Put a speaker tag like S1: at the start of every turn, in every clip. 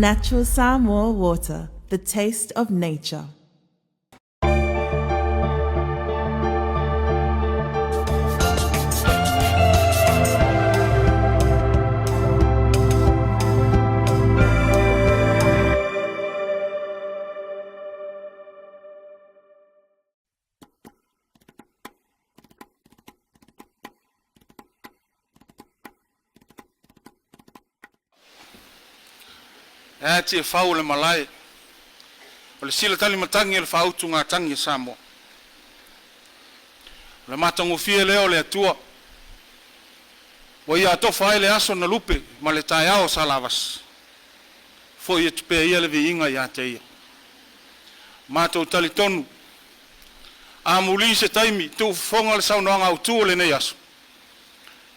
S1: Natural Samoa water, the taste of nature.
S2: E a tiafau o le malae, o le sila talimatagi o le faautugatagi a Samoa. O le matagofie lea o le Atua ua ia atofa ai le aso na lupe ma le taeao sa lavasi, foi atu pea ia le viiga ia te Ia. Matou talitonu, amuli se taimi tuufofoga le saunoaga autu o lenei aso,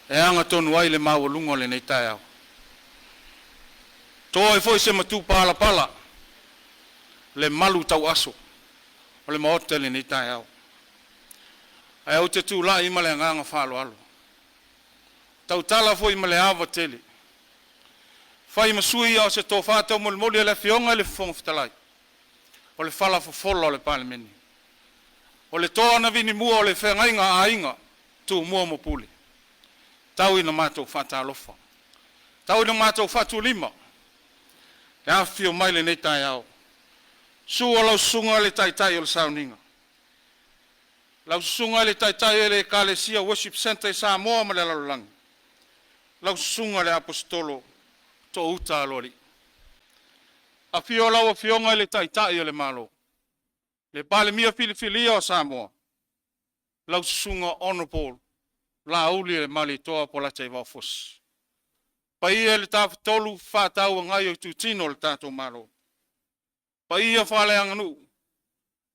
S2: e aga tonu ai le maualuga o lenei taeao. To ai foi se matupalapala le malu tauaso o le Maota i lenei taeao. Ae ou te tulai ma le agaga faaaloalo, tautala foi ma le ava tele, fai ma sui a o se tofa taumolimoli a le Afioga i le Fofoga Fetalai, o le fala fofola o le Palemene. O le toa na vinimua o le feagaiga a aiga Tumua ma Pule, tau ina matou faatalofa, tau ina matou faatulima le afifio mai i lenei taeao. Susu lau Susuga i le Taitai o le Sauniga, lau Susuga i le Taitai o le Ekalesia Worship Centre i Samoa ma le lalolagi, lau Susuga i le Aposetolo Toouta Aloalii. Afio lau Afioga i le Taitai o le Malo, le Palemia filifilia o Samoa, lau Susuga Honorable Laaulialemalietoa Polataivao Fosi. Paia i le Tafatolu Fefaatauagai o itutino o le tatou Malo, paia faaleaganuu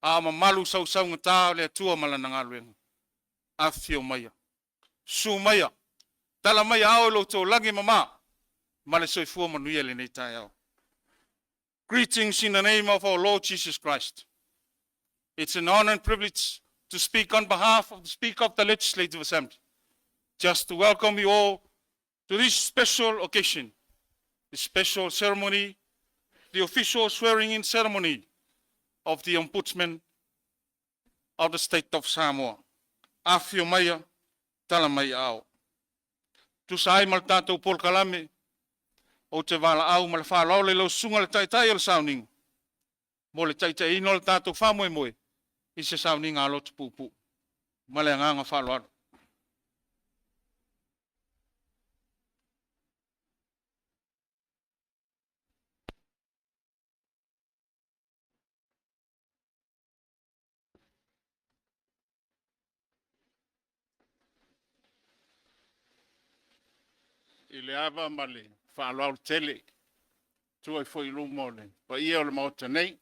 S2: a o mamalu sausaugata o le Atua ma Lana galuega, afifio maia, susu maia, tala mai aao i lo outou lagi e mama ma le soifua manuia i lenei taeao. Greetings in the name of our Lord Jesus Christ. It's an honor and privilege to speak on behalf of the Speaker of the Legislative Assembly, just to welcome you all to this special occasion, this special ceremony, the official swearing-in ceremony of the Ombudsman of the State of Samoa. Afifio maia, tala mai aao. Tusa ai ma le tatou polokalame, ou te valaau ma le faaaloalo i lau susuga i le Taitai o le Sauniga mo le taitaiina o le tatou faamoemoe i se sauniga lotu puupuu. Ma le agaga faaaloalo.
S3: I le ava ma le faaaloalo tele, e tu ai foi i luma o le paia o le Maota nei,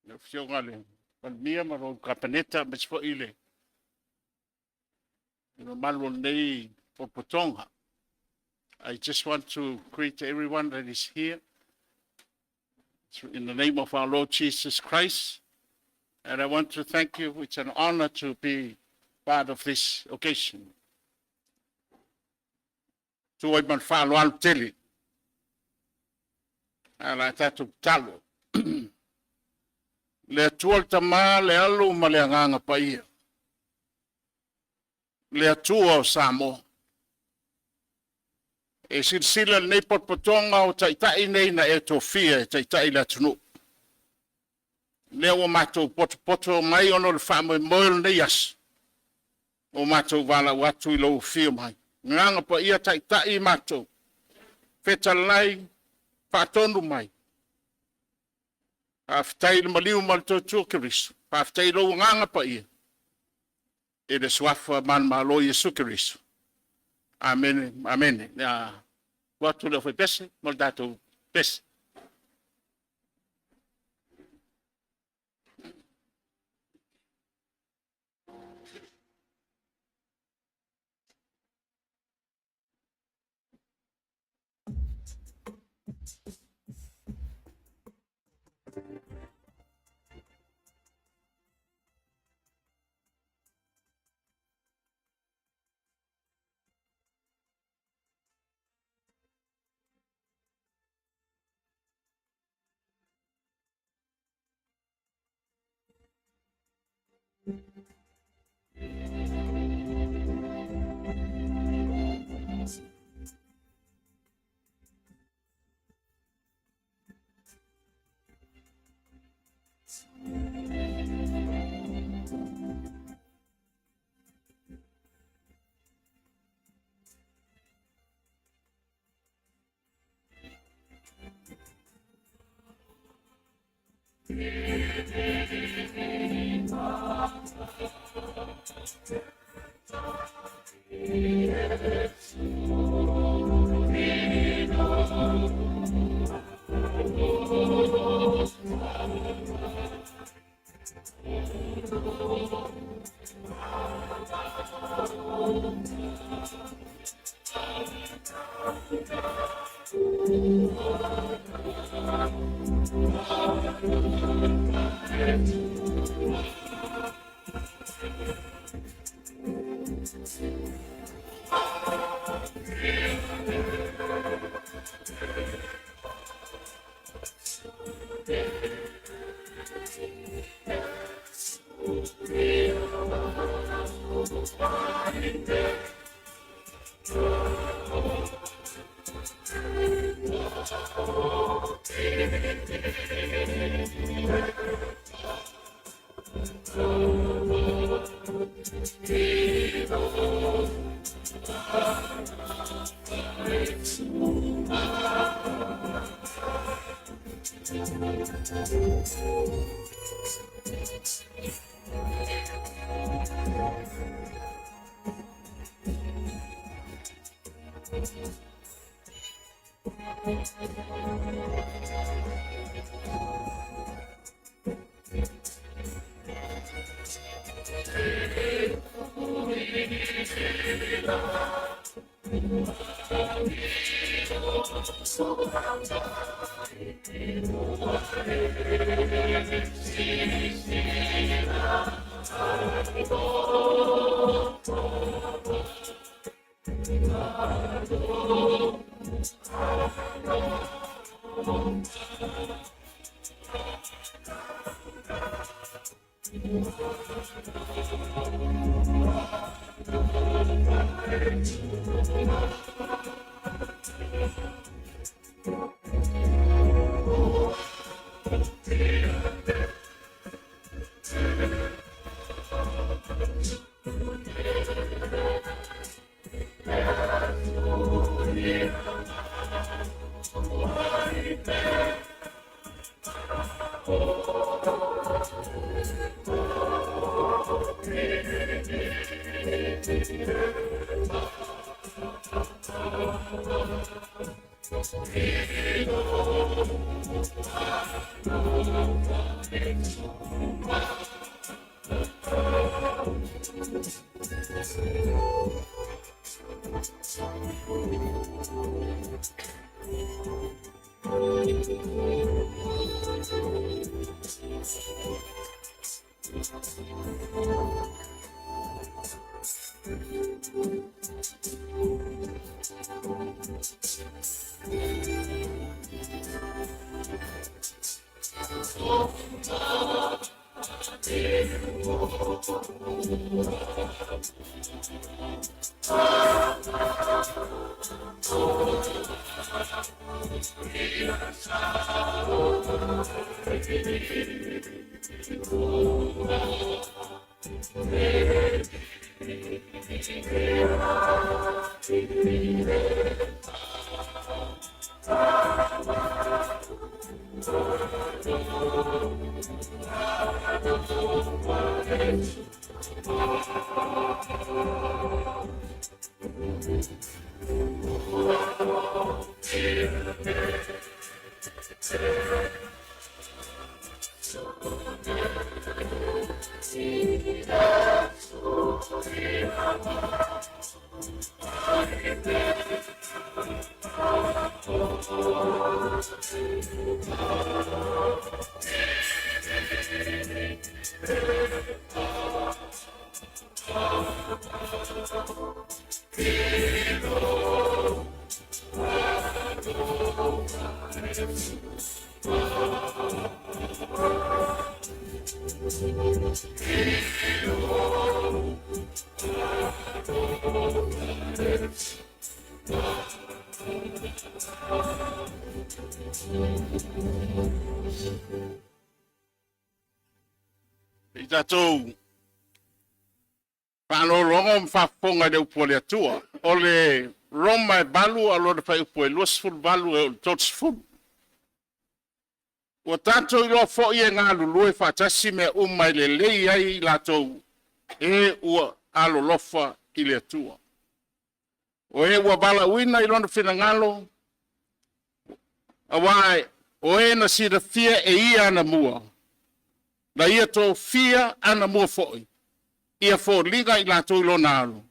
S3: lau Afioga i le Palemia ma lau Kapeneta aemaise foi le mamalu o lenei potopotoga. I just want to greet everyone that is here in the name of our Lord Jesus Christ. And I want to thank you. It's an honor to be part of this occasion. Tu ai ma le faaaloalo tele, ae o le a tatou tatalo. Le Atua le Tama, le Alo ma le Agaga Paia, le Atua o Samoa. E silasila lenei potopotoga o Taitai nei na e tofia e taitai le atunuu. Lea ua matou potopoto mai ona o le faamoemoe o lenei aso, ua matou valaau atu i lou afio mai. Agaga Paia, taitai i matou, fetalai, faatonu mai. Faafetai i le maliu ma le tootoo o Keriso, faafetai i lou Agaga Paia, i le suafa manumalo o Iesu Keriso. Amene, amene. Tuu atu i le aufaipese mo le tatou pese. Thank I tatou faalologo ma faafofoga i le upu a le Atua. O le Roma e 8 a lona fuaiupu e 28 e oo i le 30. Ua tatou iloa foi e galulue faatasi mea uma e lelei ai i latou e ua alolofa i le Atua. O e ua valaauina i lona finagalo, aua o e na silafia e ia anamua, na ia tofia anamua foi, ia foliga i latou i lona alo,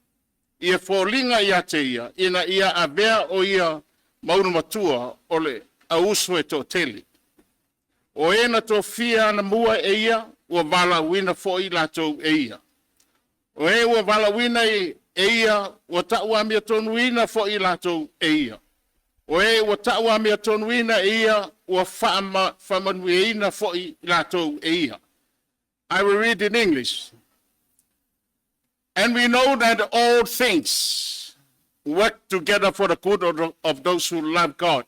S3: ia foliga ia te ia, ina ia avea o ia ma ulumatua o le auuso e toatele. O e na tofia anamua e ia, ua valaauina foi i latou e ia. O e ua valaauina e ia, ua tau amiotonu foi i latou e ia. O e ua tau amiotonu e ia, ua faamanuiaina foi i latou e ia. I will read in English. And we know that all things work together for the good of those who love God.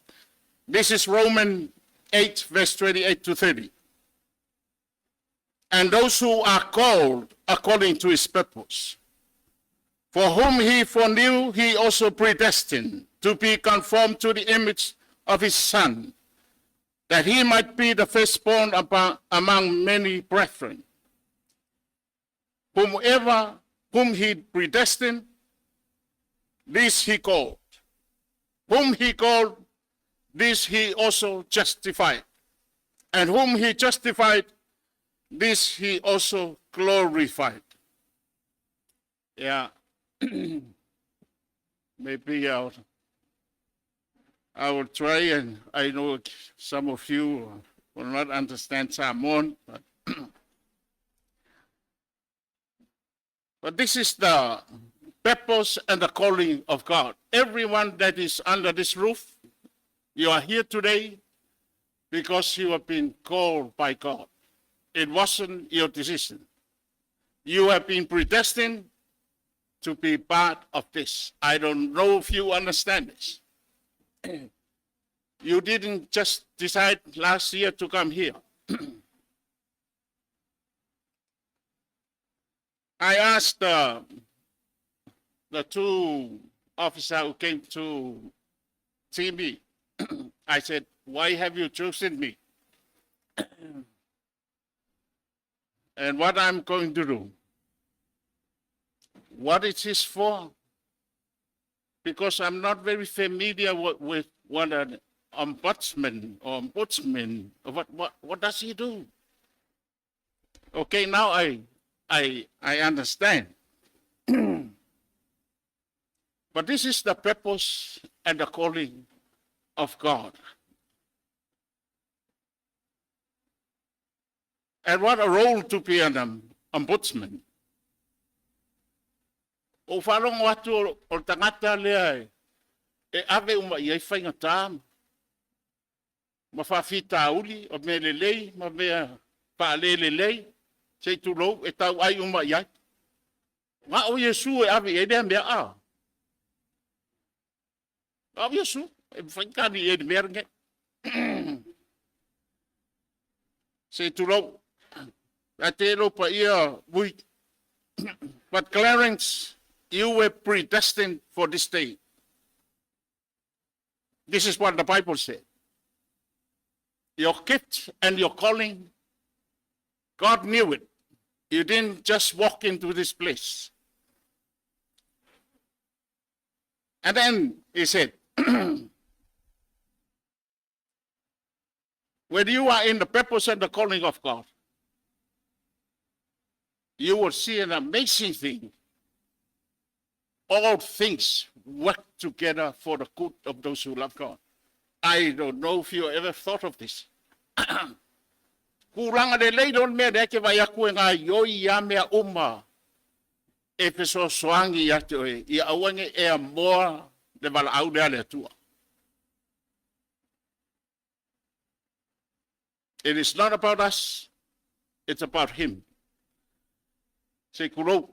S3: This is Romans 8, verse 28 to 30. And those who are called according to his purpose. For whom he foreknew, he also predestined to be conformed to the image of his Son, that he might be the firstborn among many brethren. Whomever whom he predestined, this he called. Whom he called, this he also justified. And whom he justified, this he also glorified. Yeah. Maybe I will try, and I know some of you will not understand Samoan, but this is the purpose and the calling of God. Everyone that is under this roof, you are here today because you have been called by God. It wasn't your decision. You have been predestined to be part of this. I don't know if you understand this. You didn't just decide last year to come here. I asked the two officers who came to see me, I said, "Why have you chosen me? And what I'm going to do? What is this for?" Because I'm not very familiar with what an ombudsman or ombudsman, what does he do? Okay, now I understand. But this is the purpose and the calling of God. And what a role to be an ombudsman. O faalogo atu o le tagata lea e ave uma i ai faigata ma faafitauli o mea lelei ma mea faalelelei se i tulou e tau ai uma i ai. Na o Iesu e ave i ai lea mea a. Na o Iesu e mafai i ai le mea lenei. Se i tulou. A te lo pa ia vui. But Clarence, you were predestined for this day. This is what the Bible said. Your gift and your calling, God knew it. You didn't just walk into this place. And then he said, when you are in the purpose and the calling of God, you will see an amazing thing. All things work together for the good of those who love God. I don't know if you ever thought of this. Kūlanga le lei lon mea lea ke vai aku e ngā ioi ia mea uma e fesoasoani ia te oe, ia aua ne i e amoa le valaau lea le Atua. It is not about us, it's about him. Se kulou.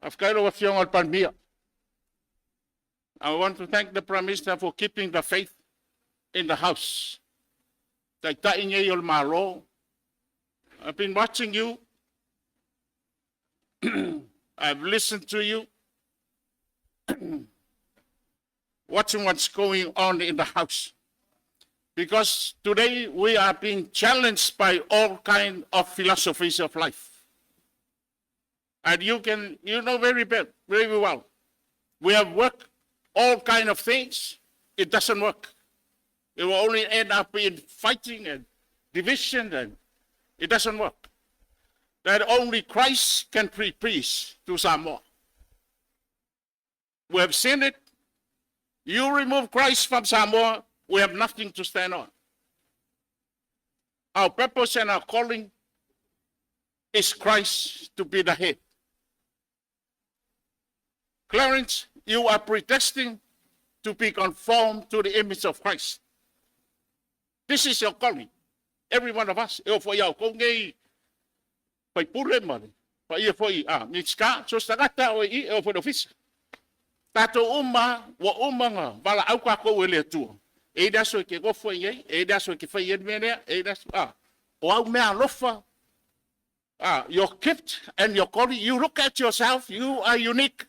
S3: Afkai lo afioga o le Palemia. I want to thank the Prime Minister for keeping the faith in the House. Taitai nei o le Malo. I've been watching you. I've listened to you. Watching what's going on in the House. Because today we are being challenged by all kinds of philosophies of life. And you know very well, very well. We have worked all kind of things. It doesn't work. It will only end up in fighting and division, and it doesn't work. That only Christ can bring peace to Samoa. We have seen it. You remove Christ from Samoa, we have nothing to stand on. Our purpose and our calling is Christ to be the head. Clarence, you are predestined to be conformed to the image of Christ. This is your calling. Every one of us. E o fo iau kou ngei pai pule mare. Pa ia foi a Minista, so tagata o i e o fo ofisa. Tātou uma, ua uma nga, wala au ka kou e le Atua. E i aso e ke gofo i ei, e i aso e ke whai e mea, e i aso, a, o au mea alofa, your gift and your calling, you look at yourself, you are unique.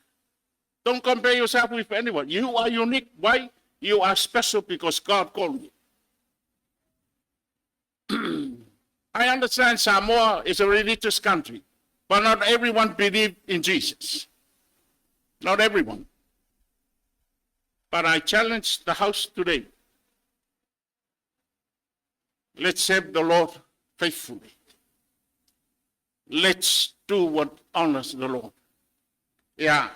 S3: Don't compare yourself with anyone. You are unique. Why? You are special because God called you. I understand Samoa is a religious country, but not everyone believes in Jesus. Not everyone. But I challenge the House today. Let's serve the Lord faithfully. Let's do what honors the Lord. Yeah.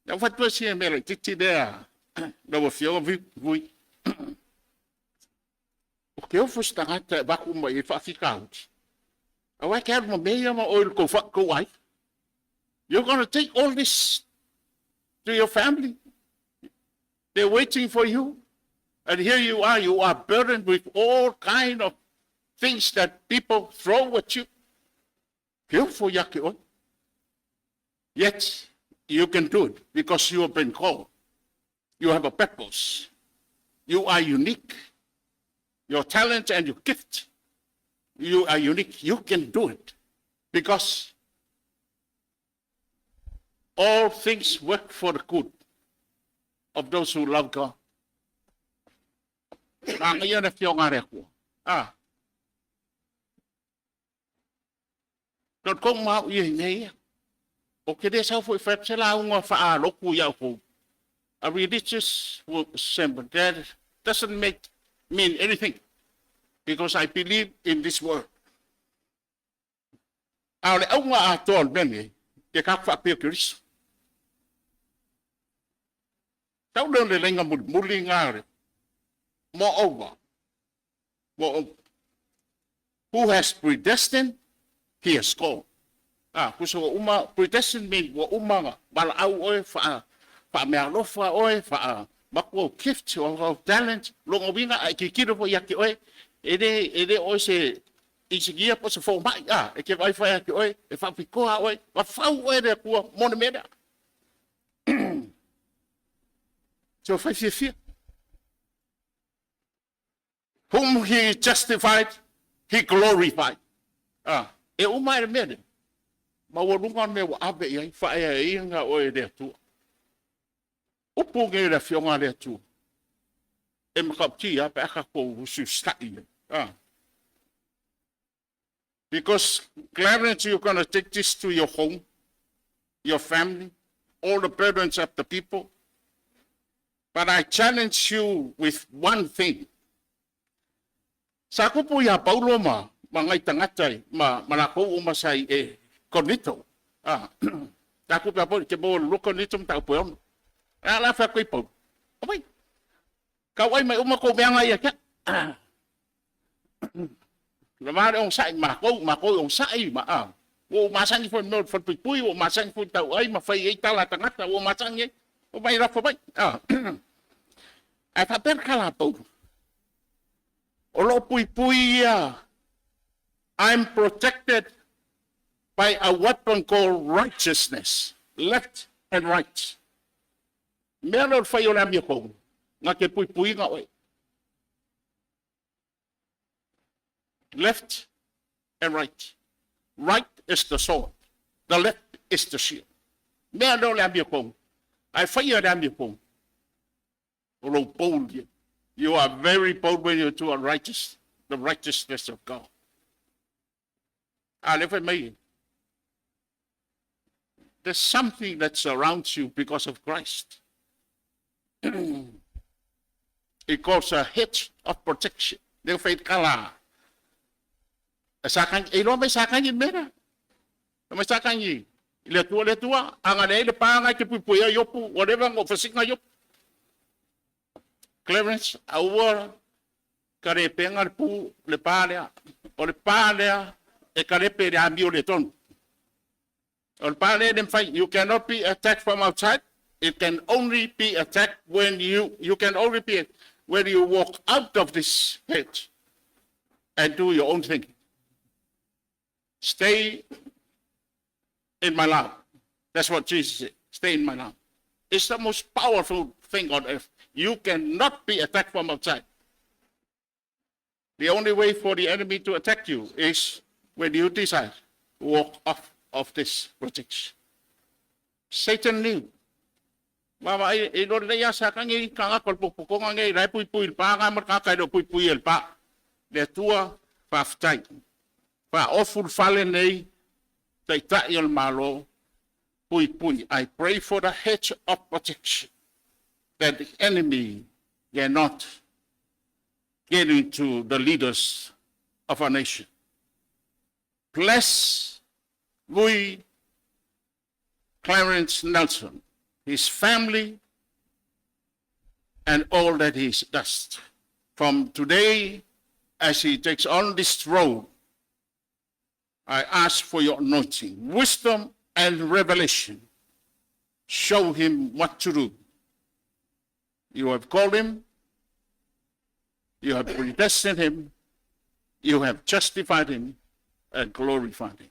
S3: Ia fatua si e mele titi lea lau afioga vi vui. O ke ofo se tagata e vaku mai e faafikauli. Aua ke alu ma mea ma oe le kou wha kou ai. You're going to take all this to your family. They're waiting for you. And here you are burdened with all kind of things that people throw at you. Ke ofo ia ke oe. Yet you can do it because you have been called. You have a purpose. You are unique. Your talent and your gift, you are unique. You can do it because all things work for the good of those who love God. Nā ngai na fio ngā rea. Ah. Ko kou mau i nei. O ke le sau foi whap se la unga wha a loku iau kou. A religious symbol that doesn't make mean anything because I believe in this word. A o le auga atoa o le mea nei, ke ka whaapea Keriso. Tau leo le lenga muli muli ngā re. Moreover, moreover, who has predestined, he has called. Ah, kusa wa uma, predestined mean wa uma nga, wala au oe, wha, wha mea alofa oe, wha maku au gift, o au talent, longa winga, ai ki kiro po ia ki oe, e le oe se, i se gia po se fo mai, ah, e ke vai whai ki oe, e whapikoa oe, wa whau oe le kua, mone mea. So whai fia fia. Whom he justified, he glorified. Ah, e uma e le mea. Ma ua lunga mea ua ave i ai, whaea e inga o e le Atua. Upu nge le afioga le Atua. E makauti a pe aka ko usu stai. Ah. Because Clarence, you're going to take this to your home, your family, all the burdens of the people. But I challenge you with one thing. Sa kupu ia Paulo ma, ma ngai tangata i, ma, ma la kou o masai e Konito. Ah, ta kupu ia Paulo, ke mo lo Konito mta upu e ono. A la wha koe Paulo. O mai, kau ai mai uma kou mea ngai ia kia. Ah. La mare ong sai ma kou, ma kou ong sai ma ah. Ua masangi foi mea o pui, ua masangi foi tau ai ma fai ei tala tangata, ua masangi ai. O mai rafa mai. Ah. Ai whapea ka la Paulo. O lo pui pui ia. I'm protected by a weapon called righteousness, left and right. Mea lea o le fai o le amiotonu, na te puipuiga oe. Left and right. Right is the sword. The left is the shield. Mea lea o le amiotonu. Ae faia le amiotonu. O lou bold ia. You are very bold when you do righteous, the righteousness of God. A le fai mai. There's something that surrounds you because of Christ. It calls a hedge of protection. Le fai kala. E sa kangi, e iloa mai sa kangi mera. Mai sa kangi. Le Atua, anga le le panga ke pui pui Iopu, whatever ngo fasinga Iopu. Clarence, aua ka le penga le pu le pa lea. O le pa lea e ka le pe le amio le tonu. O le pa lea le fai, you cannot be attacked from outside. It can only be attacked when you can only be, when you walk out of this hedge and do your own thing. Stay in my love. That's what Jesus said. Stay in my love. It's the most powerful thing on earth. You cannot be attacked from outside. The only way for the enemy to attack you is when you decide to walk off of this protection. Satan knew. Mama ai e lo le ia sa kangi kanga kol popokonga ngai rai pui pui pa nga mar ka kai lo pui pui el pa. Le Atua faafetai. Fa ofu le fale nei taitai o le Malo pui pui. I pray for the hedge of protection that the enemy cannot get into the leaders of our nation. Bless Vui Clarence Nelson, his family, and all that he does. From today, as he takes on this role, I ask for your anointing, wisdom, and revelation. Show him what to do. You have called him, you have predestined him, you have justified him, and glorified him.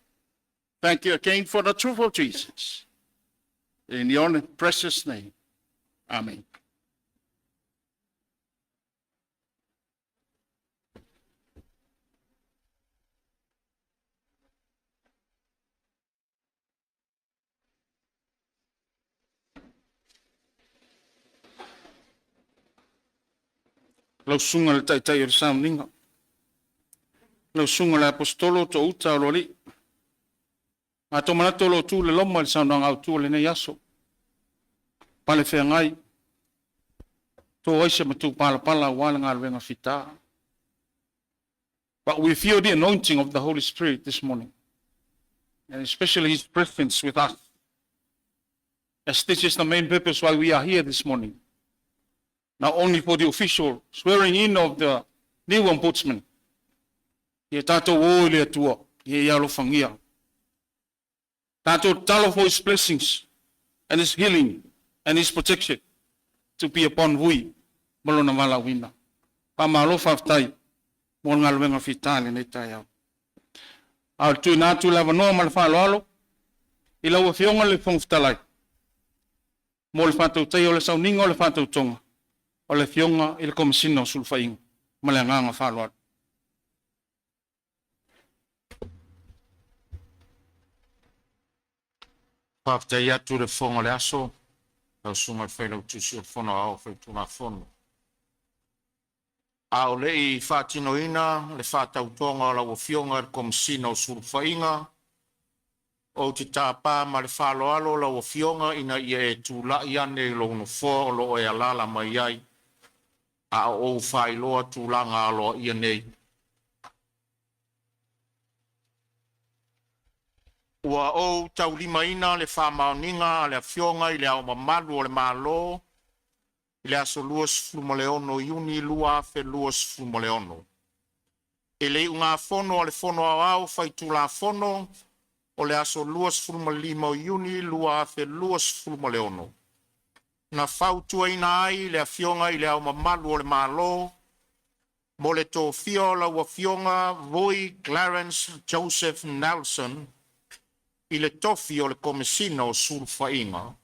S3: Thank you again for the truth of Jesus. In your precious name, Amen.
S2: Lau susuga i le Taitai o le Sauniga, lau susuga i le Aposetolo o Touta o Aloalii. Matou manatu o lo o tu le loma i le saunoaga autu o lenei aso. Pale feagai, to ai se matupalapala aua le galuega fita. But we feel the anointing of the Holy Spirit this morning, and especially His presence with us. As this is the main purpose why we are here this morning. Not only for the official swearing in of the new ombudsman. Ia tātou o i le Atua, ia ia alofagia. Tātou tatalo for His blessings and His healing and His protection to be upon Vui ma lona valaauina. Faamalo faafetai mo le galuega fita i lenei taeao. A o le tuuina atu le avanoa ma le faaaloalo i lau Afioga i le Fofoga Fetalai mo le faatautaia o le sauniga o le faatautoga o le Afioga i le Komesina o Sulufaiga ma le agaga faaaloalo.
S4: Faafetai atu i le fofoga o le aso, lau Susuga i le Failautusi o le Fono Aoao Faitulafono. A o le i faatinoina le faatautoga o lau Afioga i le Komesina o Sulufaiga, ou te tapa ma le faaaloalo lau Afioga ina ia e tulai ane i lou nofoa o lo o e alaala mai ai, a o ou faailoa tulaga aloaia nei. Ua ou taulimaina le faamaoniga a le Afioga i Le Ao Mamalu o le Malo i le aso 26 Iuni 2026. I le iugafono a le Fono Aoao Faitulafono o le aso 25 Iuni 2026, na fautuaina ai le Afioga i Le Ao Mamalu o le Malo mo le tofia o lau Afioga Vui Clarence Joseph Nelson i le tofi o le Komesina o Sulufaiga.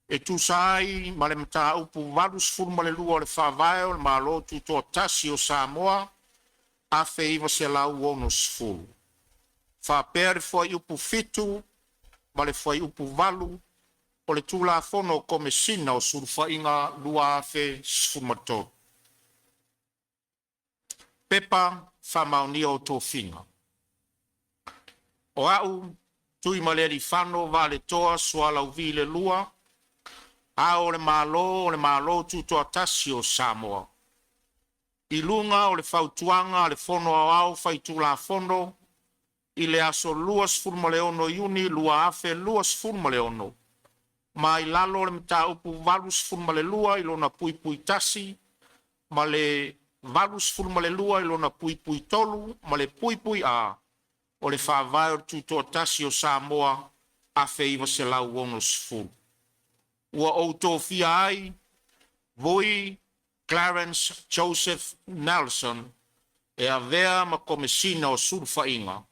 S4: E tusa ai ma le Mataupu 82 o le Faavae o le Malo Tutoatasi o Samoa 1960, faapea le Fuaiupu 7 ma le Fuaiupu 8 o le Tulafono o Komesina o Sulufaiga 2013. Pepa Faamaonia o Tofiga. O A'u Tuimalealiifano Vaaletoa Sualauvi II, Ao o le Malo o le Malo Tutoatasi o Samoa, i luga o le Fautuaga a le Fono Aoao Faitulafono i le aso 26 Iuni 2026, ma i lalo o le Mataupu 82 (1) ma le 82(3) ma le (A) o le Faavae o le Tutoatasi o Samoa 1960, ua ou tofia ai VUI Clarence Joseph Nelson e avea ma Komesina o Sulufaiga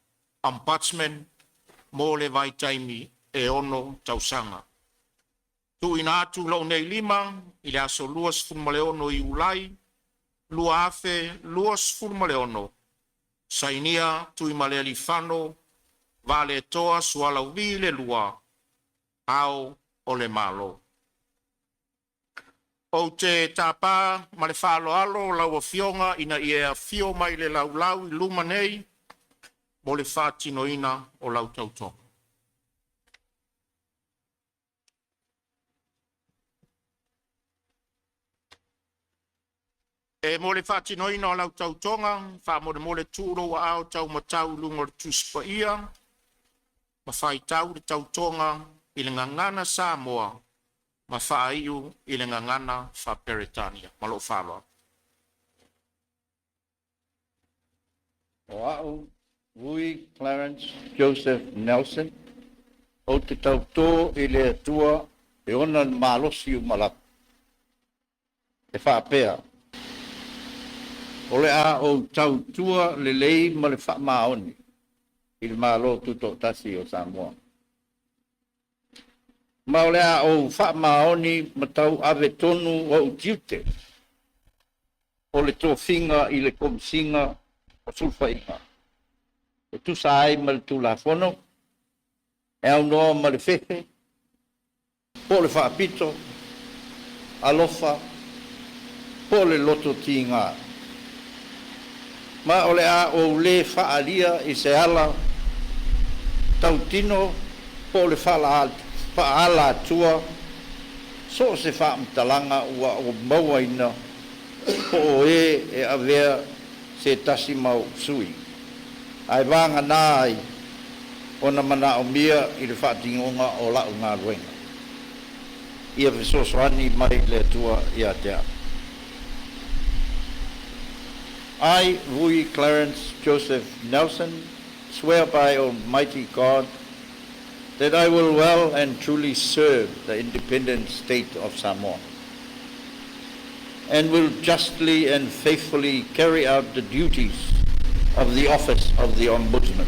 S4: (Ombudsman) mo le vaitaimi e ono tausaga. TUUINA ATU i lou nei lima i le aso 26 Iulai 2026. Sainia: Tuimalealiifano Vaaletoa Sualauvi II, Ao o le Malo. Ou te tapa ma le faaaloalo lau Afioga ina ia e afio mai i le laulau i luma nei mo le faatinoina o lau tautoga. E mo le faatinoina o lau tautoga, faamolemole tuu lou aao taumatau i luga o le Tusi Paia ma faitau le tautoga i le Gagana Samoa ma faaiu i le Gagana Faa-Peretania. Ma lou faaaloalo.
S5: O A'u, Vui Clarence Joseph Nelson, ou te tautō i le Atua e ona le malosi uma lava, e faapea, o le a ou tautua lelei ma le faamaoni i le Malo Tutoatasi o Samoa. Ma o le a ou faamaoni ma tauave tonu ou tiute o le tofiga i le Komesina o Sulufaiga e tusa ai ma le Tulafono, e aunoa ma le fefe, po o le faapito, alofa, po o le loto tiga. Ma o le a ou lē faaalia i se ala tautino po o le faaalatua so o se faamatalaga ua ou mauaina po o e e avea se tasi ma o'u sui, ae vagana ai ona manaomia i le faatinoga o la'u galuega. Ia fesoasoani mai le Atua ia te a'u. I, Vui Clarence Joseph Nelson, swear by Almighty God that I will well and truly serve the independent state of Samoa and will justly and faithfully carry out the duties of the office of the Ombudsman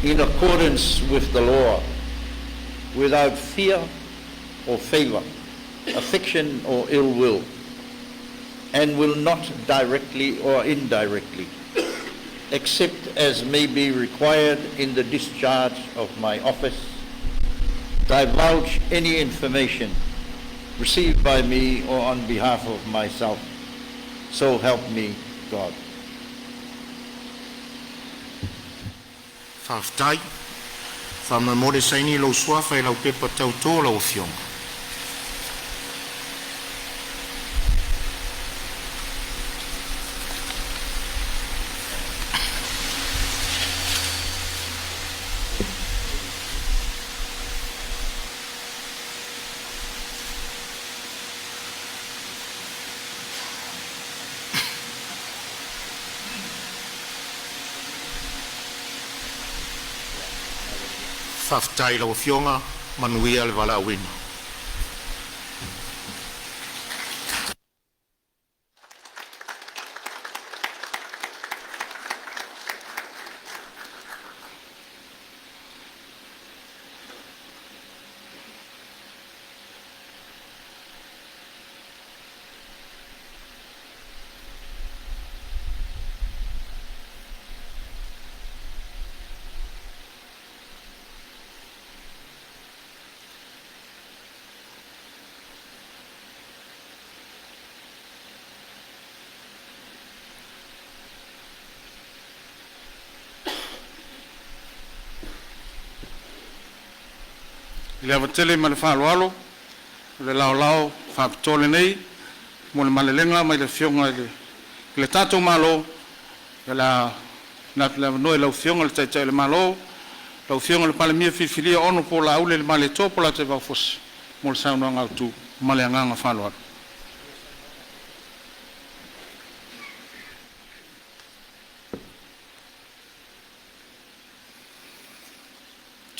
S5: in accordance with the law, without fear or favor, affection or ill will, and will not directly or indirectly, except as may be required in the discharge of my office, divulge any information received by me or on behalf of myself. So help me God.
S4: Faafetai. Faamolemole saini lou suafa i lau pepa tautō lau Afioga. Faafetai i lau Afioga, manuia le valaauina.
S2: I le ava tele ma le faaaloalo, o le laolao faapitoa lenei mo le malelega mai le Afioga i le tatou Malo. O le a tuuina atu le avanoa i lau Afioga i le Taitai o le Malo, lau Afioga i le Palemia filifilia Honorable Laaulialemalietoa Polataivao Fosi mo le saunoaga autu. Ma le agaga faaaloalo.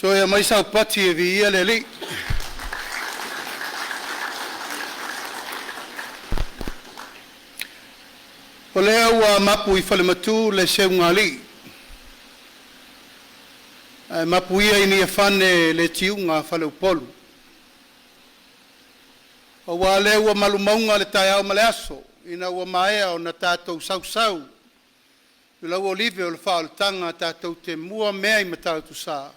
S6: Toe aumai sau pati e viia le Alii. O lea ua mapu i falematu le seugalii, ae mapu ia i Niafane le tiuga a faleupolu. Aua o lea ua malu mauga le taeao ma le aso, ina ua maea ona tatou sausau i le lauolive o le faaolataga, tatou te mua mea i Matautusa,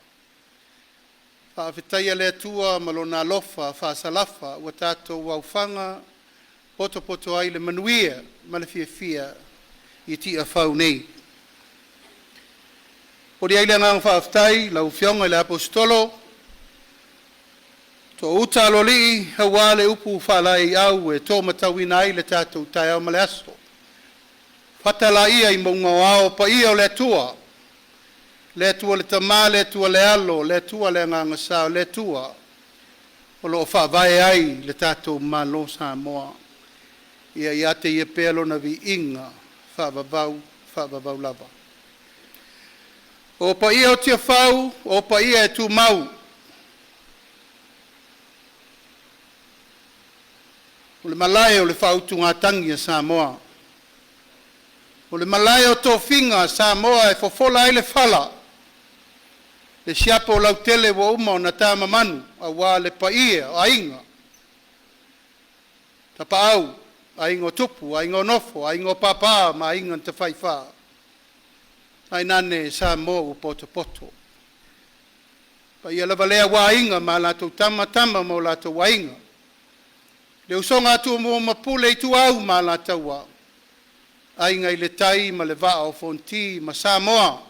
S6: faafetaia le Atua ma Lona alofa faasalafa ua tatou aofaga potopoto ai i le manuia ma le fiafia i Tiafau nei. E momoli ai le agaga faafetai i lau Afioga i le Aposetolo Tuouta Aloalii aua le upu faalaeiau ua e taulimaina ai le tatou taeao ma le aso. Fatalaia i mauga o ao paia o le Atua, le Atua le Tama, le Atua le Alo, le Atua le Agaga Sa, o le Atua o lo o faavae ai le tatou Malo o Samoa. Ia ia te Ia pea Lona viiga faavavau, faavavau lava. O paia o Tiafau o paia e tumau, o le malae o le faautugatagi a Samoa, o le malae o tofiga a Samoa e fofola ai le fala, le siapo lautele ua uma ona tamamanu aua le paia o Aiga, Tapaau, Aiga o Tupu, Aiga o Nofo, Aiga o Papa ma Aiga na Tafaifa, tainane Samoa ua potopoto. O paia lava lea aua Aiga ma latou Tama, Tama ma o latou Aiga, le usoga a Tumua ma Pule, Ituau ma Alataua, Aiga i le Tai ma le Vaa o Fonoti ma Samoa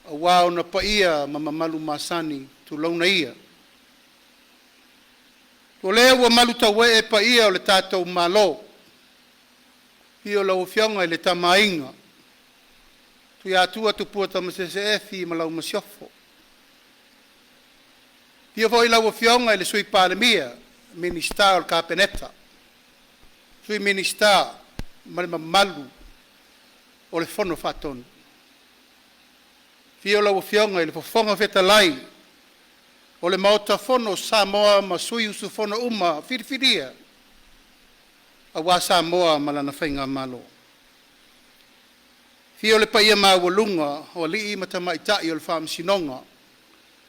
S6: aua ona paia ma mamalu masani, tulouna ia. O lea ua malutauee paia o le tatou Malo, i le afio o lau Afioga i le Tama a Aiga, Tuiatua Tupua Tamasese Efi ma lau Masiofo. Afio foi lau Afioga i le Sui Palemia, Minisita o le Kapeneta, Sui Minisita ma le mamalu o le Fono Faatonu. Afio lau Afioga i le Fofoga Fetalai o le Maota Fono o Samoa ma sui usufono uma filifilia aua Samoa ma lana faigamalo. Afio le paia maualuga o alii ma tamaitai o le Faamasinoga,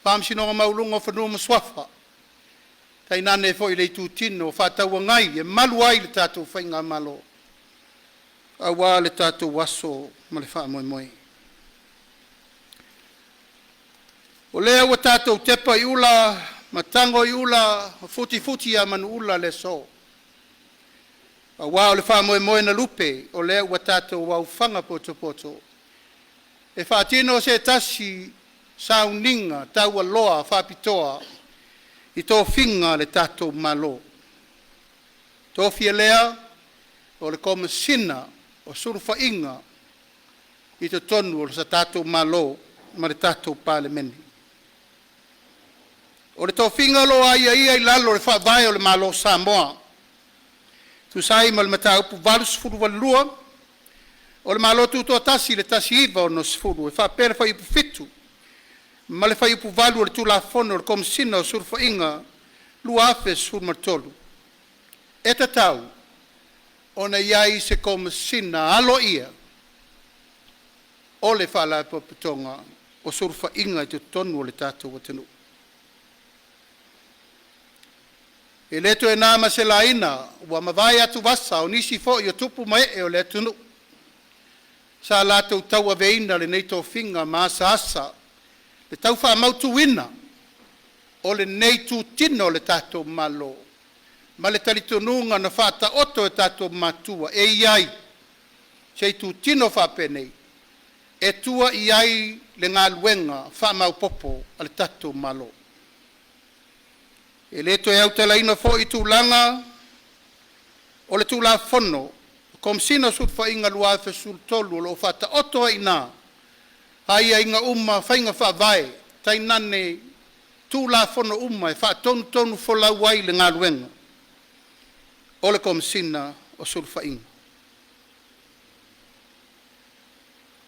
S6: Faamasinoga Maualuga o Fanua ma Suafa, tainane foi le itutino faatauagai e malu ai le tatou faigamalo aua le tatou aso ma le faamoemoe. O lea ua tatou tepa i ula ma tago i ula ma futifuti a manuula le aso, aua o le faamoemoe na lupe, o lea ua tatou aofaga potopoto e faatino se tasi sauniga taualoa faapitoa i tofiga a le tatou Malo. Tofia lea o le Komesina o Sulufaiga i totonu o sa tatou Malo ma le tatou Palemene. O le tofiga o lo o aiaia i lalo o le Faavae o le Malo o Samoa, e tusa ai ma le Mataupu 82 o le Malo Tutoatasi i le 1960 e faapea le Fuaiupu 7 ma le Fuaiupu 8 o le Tulafono o le Komesina o Sulufaiga 2013, e tatau ona i ai se Komesina aloaia o le Faalapotopotoga o Sulufaiga i totonu o le tatou atunuu. E le toe na ma se laina ua mavae atuvasa o nisi foi o tupu ma ee o le atunuu sa latou tauaveina lenei tofiga ma asaasa le tau faamautuina o lenei itutino o le tatou Malo ma le talitonuga na faataoto e tatou matua, e i ai se itutino faapenei e tua i ai le galuega faamaopoopo a le tatou Malo. E le toe autalaina foi tulaga o le Tulafono Komesina o Sulufaiga 2013 o lo o faataoto ai i ina aiaiga uma faiga faavae tainane Tulafono uma e faatonutonufolau ai le galuega o le Komesina o Sulufaiga.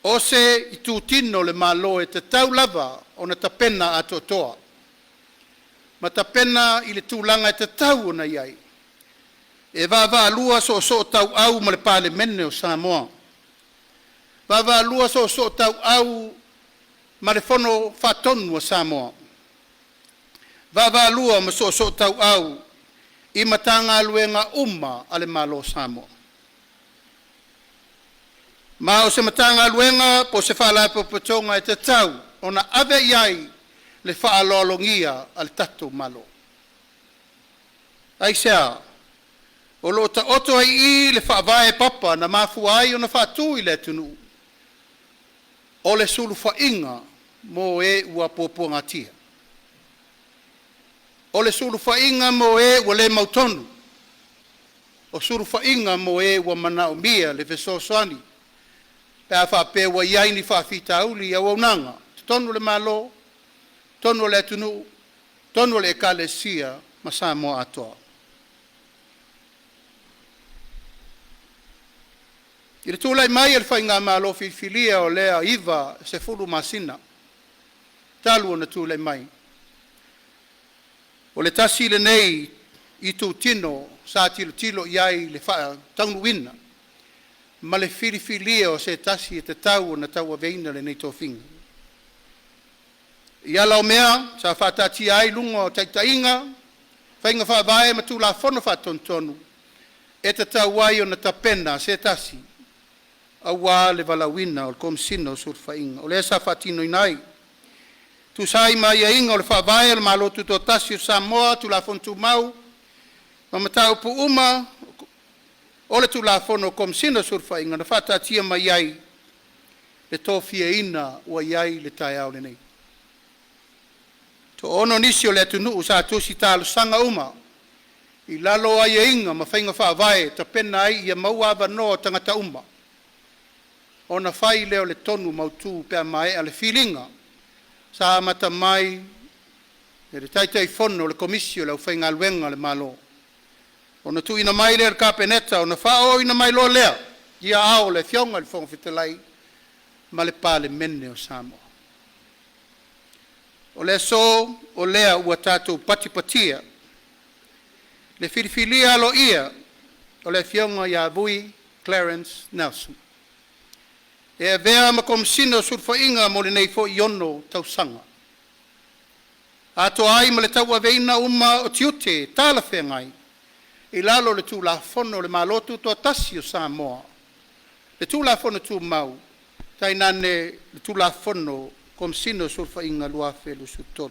S6: O se itutino o le Malo e tatau lava ona tapena atoatoa ma tapena i le tulaga e tatau ona i ai e vaavaalua soosootauau ma le Palemene o Samoa, vaavaalua soosootauau ma le Fono Faatonu a Samoa, vaavaalua ma soosootauau i Matagaluega uma a le Malo o Samoa. Ma o se Matagaluega po o se Faalapotopotoga e tatau ona ave i ai le faaaloalogia a le tatou Malo. Aisea? O lo o taoto ai i i le faavae papa na mafua ai ona faatu i le atunuu o le sulufaiga mo e ua puapuagatia, o le sulufaiga mo e ua le mautonu, o sulufaiga mo e ua manaomia le fesoasoani pe a faapea ua i ai ni faafitauli i auaunaga i totonu o le Malo, totonu o le atunuu, totonu o le Ekalesia ma Samoa atoa. I le tulai mai o le Faigamalo filifilia o lea 90 masina talu ona tulai mai, o le tasi lenei itutino sa tilotilo i ai i le faataunuuina ma le filifilia o se tasi e tatau ona tauaveina lenei tofiga. I ala o mea sa faataatia ai i luga o taitaiga, faiga faavae ma Tulafono Faatonutonu e tatau ai ona tapena se tasi aua le valaauina o le Komesina o Sulufaiga, o lea sa faatinoina ai, tusa ai ma aiaiga o le Faavae o le Malo Tutoatasi o Samoa, Tulafono Tumau ma Mataupu uma o le Tulafono o Komesina o Sulufaiga na faataatia mai ai le tofiaina ua i ai le taeao lenei. Toaono nisi o le atunuu sa tusi talosaga uma i lalo o aiaiga ma faiga faavae e tapena ai ia maua avanoa o tagata uma ona fai lea o le tonu mautu pe a maea le filiga sa amata mai e le Taitaifono o le Komisi o le Aufaigaluega a le Malo, ona tuuina mai lea i le Kapeneta ona faaooina mai loa lea i aao o le Afioga i le Fofoga Fetalai ma le Palemene o Samoa. O le aso o lea ua tatou patipatia le filifilia aloaia o le Afioga ia Vui Clarence Nelson e avea ma Komesina o Sulufaiga mo lenei foi 6 tausaga, atoa ai ma le tauaveina uma o tiute talafeagai i lalo o le Tulafono o le Malo Tutoatasi o Samoa, le Tulafono Tumau, tainane le Tulafono Komesina o Sulufaiga 2023.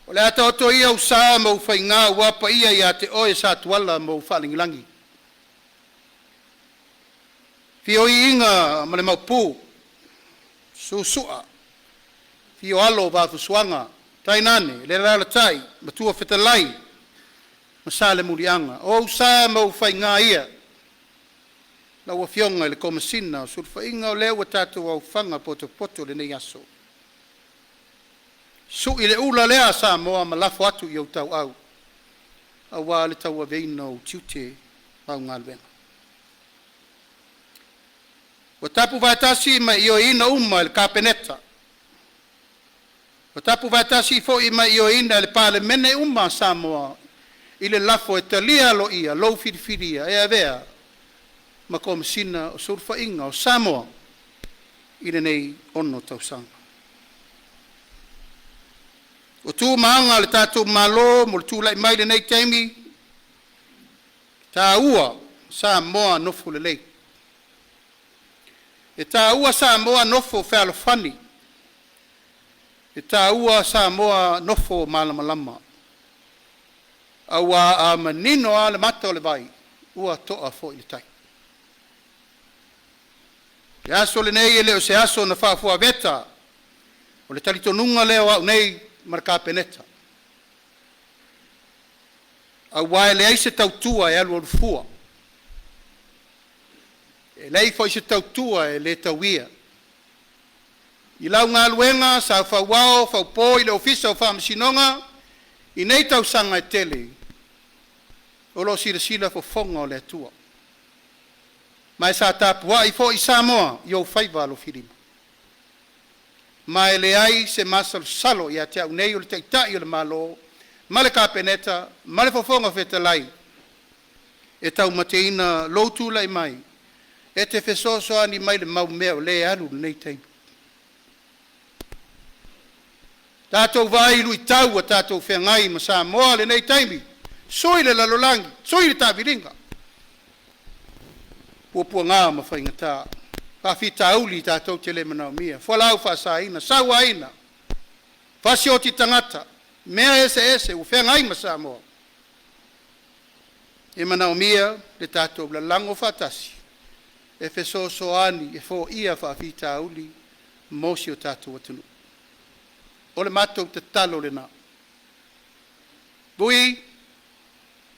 S6: O le a taoto ia ou sa ma ou faiga aua paia ia te oe Satuala ma ou faalagilagi. Afio Iiga ma le Maopu, Suesua, afio Alo o Vaafusuaga, tainane le alaalatai Matua Fetalai ma Salemuliaga. O ou sa ma ou faiga ia lau Afioga i le Komesina o Sulufaiga o lea ua tatou aofaga potopoto i lenei aso. Sui le ula lea a Samoa ma lafo atu i ou tauau aua le tauaveina o ou tiute ma au galuega. Ua tapu faatasi ma ioeina uma e le Kapeneta, ua tapu faatasi foi ma ioeina e le Palemene uma a Samoa i le lafo e talia aloaia lou filifilia e avea ma Komesina o Sulufaiga o Samoa i lenei 6 tausaga. O tu ma aga o le tatou Malo mo le tulai mai i lenei taimi, taua Samoa nofo lelei. E taua Samoa nofo fealofani. E taua Samoa nofo malamalama. Aua a manino lava le mata o le vai, ua to'a foi le tai. Le aso lenei e le o se aso na faafuaveta, o le talitonuga lea o au nei ma le Kapeneta. Auā e leai se tautua e alualu fua, e leai foi se tautua e le tauia. I lau galuega sa fauao faupo i le Ofisa o Faamasinoga i nei tausaga e tele, o lo o silasila fofoga o le Atua. Ma e sa tapuai foi Samoa i ou faiva alofilima. Ma e leai se masalosalo ia te au nei o le Taitai o le Malo ma le Kapeneta ma le Fofoga Fetalai e taumateina lou tulai mai e te fesoasoani mai i le mau mea o lea e alu i lenei taimi. Tatou vaai i luitau ua tatou feagai ma Samoa i lenei taimi, sui le lalolagi, sui le taaviliga, puapuaga ma faigata, faafitauli tatou te le manaomia, fualaau faasaina, sauaina, fasioti tagata, mea eseese ua feagai ma Samoa. E manaomia le tatou lalago faatasi e fesoasoani e foia faafitauli mo si o tatou atunuu. O le matou tatalo lena. Vui,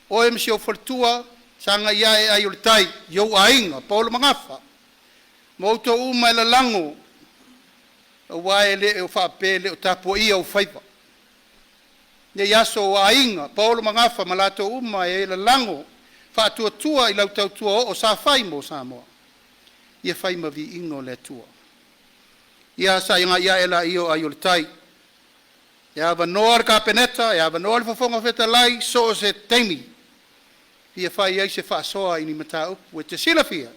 S6: oe ma si ou faletua, sagai ane ai o le tai i ou aiga, paolo ma gafa, ma outou uma e lalago, aua e le o faapea e le o tapuaia ou faiva. Nei aso o aiga, paolo ma gafa ma latou uma e lalago faatuatua i lau tautua oo sa fai mo Samoa, ia fai ma viiga o le Atua. Ia sagai ae laia o ai o le tai, e avanoa le Kapeneta, e avanoa le Fofoga Fetalai, so o se taimi e fia fai ai se faasoa i ni mataupu e te silafia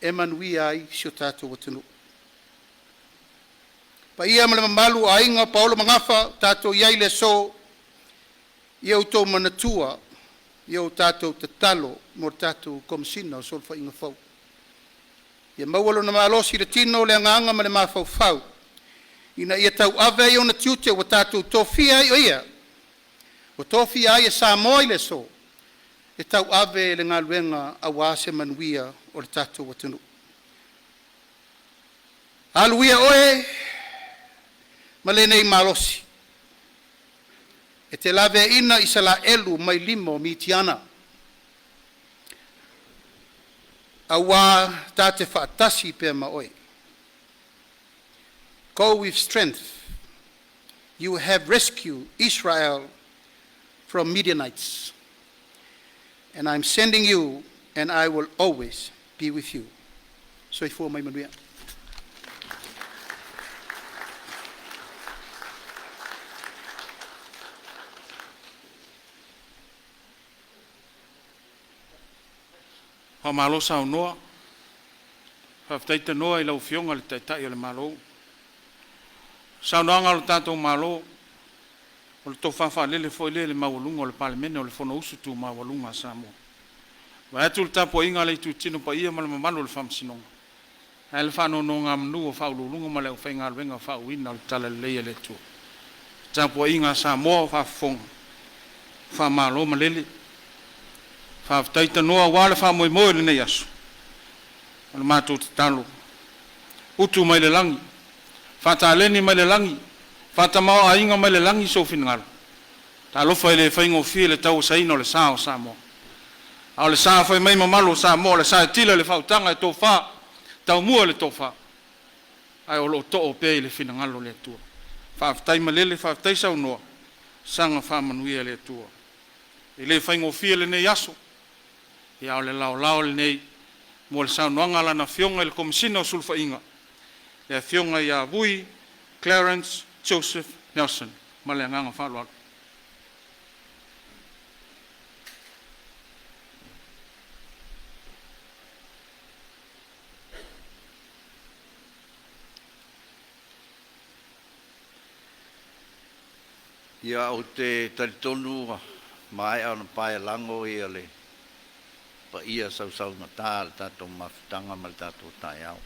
S6: e manuia ai si o tatou atunuu. Paia ma le mamalu o Aiga paolo ma Gafa ua tatou i ai i le aso, ia outou manatua i o tatou tatalo mo le tatou Komesina o Sulufaiga fou. Ia maua lona malosi i le tino, le agaga ma le mafaufau ina ia tauave ai ona tiute ua tatou tofia ai o ia, ua tofia ai e Samoa i le aso e tauave le galuega aua se manuia o le tatou atunuu. Alu ia oe ma lenei malosi e te laveaina Isalaelu mai lima o Mitiana, aua ta te faatasi pea ma oe. Go with strength, you have rescued Israel from Midianites, and I'm sending you, and I will always be with you. Soifua ma ia manuia.
S2: Faamalo saunoa, faafetai tanoa i lau Afioga i le Taitai o le Malo. O saunoaga a lo tatou Malo, o le tofa faalele foi lea i le maualuga o le Palemene o le Fonousu tu maualuga a Samoa. Vaeatu le tapuaiga a le Itutino paia ma le mamalu o le Faamasinoga, ae a le faanonogamanu a Faauluuluga ma le aufaigaluega faauuina o le talalelei a le Atua. Le tapuaiga a Samoa o faafofoga, faamalo malele, faafetai tanoa aua le faamoemoe o lenei aso. O le matou tatalo, utu mai le lagi, faataleni mai le lagi, faatamaoaiga mai le lagi sou finagalo. Talofa e le faigofie le tauasaina o le sa o Samoa. A o le sa fai mai mamalu o Samoa, o le sa e tila i le faautaga e tofa, taumua i le tofa, ae o lo o too pea i le finagalo o le Atua. Faafetai malele, faafetai saunoa, saga faamanuia le Atua. E le faigofie lenei aso, a o le laolao lenei mo le saunoaga a Lana Afioga i le Komesina o Sulufaiga, le Afioga ia Vui Clarence Joseph Nelson. Ma le agaga faaaloalo.
S5: Ia, ou te talitonu ua maea ona paelago ia le paia sausaugata o le tatou mafutaga ma le tatou taeao.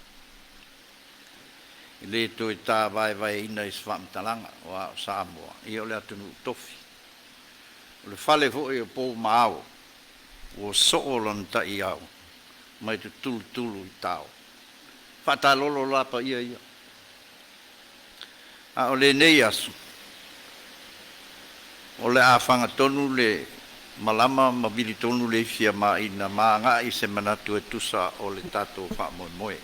S5: E le toe ta vaevaeina i se faamatalaga, aua o Samoa, ia o le atunuu tofi. O le fale foi o pou ma ao, ua soo lana ta'iao mai tutulutulu i tao. Faatalolo la paia ia. A o lenei aso, o le a fagatonu le malama ma vilitonu le ifi a Maina ma agai se manatu e tusa o le tatou faamoemoe.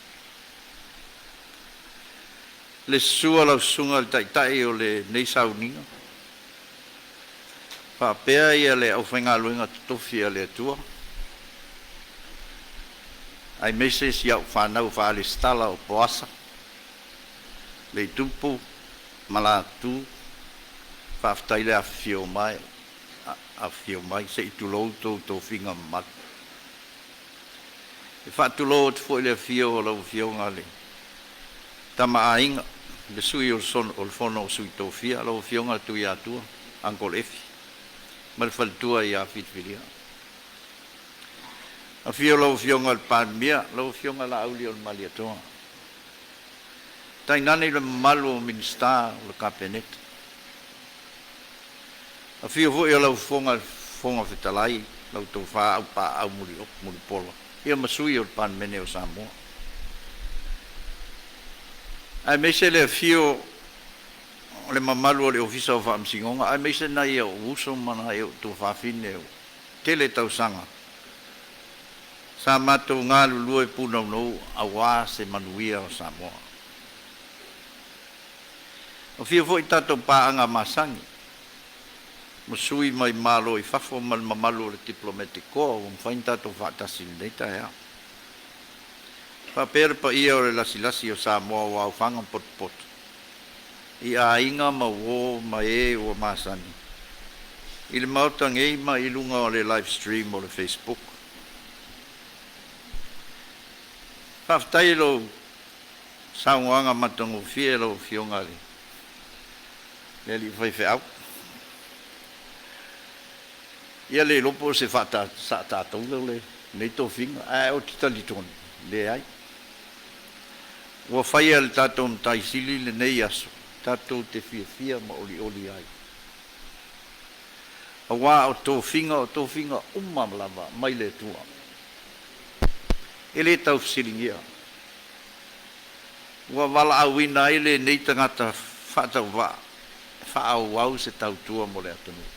S5: Le susu a lau susuga i le Taitai o lenei sauniga, faapea ia le aufaigaluega totofi a le Atua, aemaise si au fanau faalesitala o Poasa, Leitupu ma Latu, faafetai le afifio mai, afifio mai se i tulou tou tofiga mamalu. E faatulou atu foi le afio o lau Afioga le Tama Aiga, le Sui o le Fono o Sui Tofia, lau Afioga Tuiatua, Uncle Efi, ma le faletua ia Filifilia. Afio lau Afioga i le Palemia, lau Afioga Laaulialemalietoa, tainane le mamalu o Minisita o le Kapeneta. Afio foi o lau Fofoga i le Fofoga Fetalai, lau Tofa Aupaau Mulipola, ia ma sui o le Palemene o Samoa. Aemaise le afio o le mamalu o le Ofisa o Faamasinoga, aemaise nai ou uso ma nai ou tuafafine o tele tausaga sa matou galulue punaunau aua se manuia o Samoa. Afio foi tatou paaga masani ma sui mai Malo i fafo ma le mamalu o le Diplomatic Corps ua mafai ona tatou faatasi i lenei taeao. Faapea le paia o le lasilasi o Samoa ua aofaga potopoto i aiga ma uō ma e ua masani i le Maota nei ma i luga o le live stream o le Facebook. Faafetai i lou saunoaga matagofie lau Afioga i le alii faifeau. Ia le iloa po o se faatatou lenei tofiga, ae ou te talitonu, leai. Ua faia e le tatou Matai Sili lenei aso tatou te fiafia ma olioli ai. Aua o tofiga o tofiga uma lava mai le Atua. E le taufesiligia. Ua valaauina ai lenei tagata faatauvaa e faaauau se tautua mo le atunuu.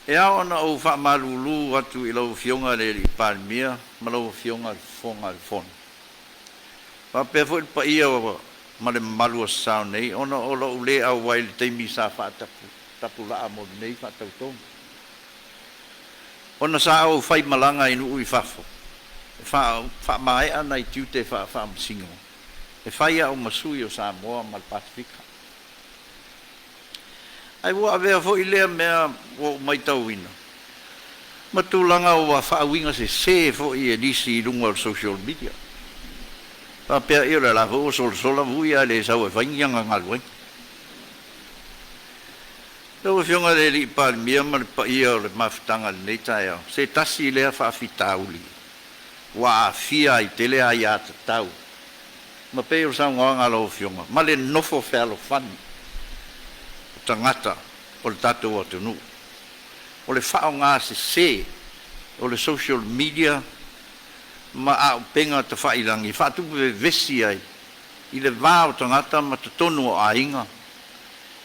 S5: E ao ona ou faamalulu atu i lau Afioga i le Alii Palemia ma lau Afioga i le Fofoga o le Fono, faapea foi le paia ma le mamalu o Sasao nei ona o lou le auai i le taimi sa faatapulaa mo lenei faatautoga, ona sa ou faimalaga i nuu i fafo e faamaea nai tiute faafaamasino e fai au ma sui o Samoa ma le Pasefika. Ae ua avea foi lea mea ua ou matauina ma tulaga ua faauiga sesē foi e nisi i luga o le social media. Faapea ia o le la foi ua solasola Vui ae le sau e fai ni ana galuega. Lau Afioga i le Alii Palemia ma le paia o le mafutaga i lenei taeao, se tasi lea faafitauli ua aafia ai tele aiatatau ma pei o le saunoaga a lau Afioga ma le nofo fealofani o tagata o le tatou atunuu. O le faaaoga sesē o le social media ma auupega tafailagi e faatupe vevesi ai i le va o tagata ma totonu o aiga,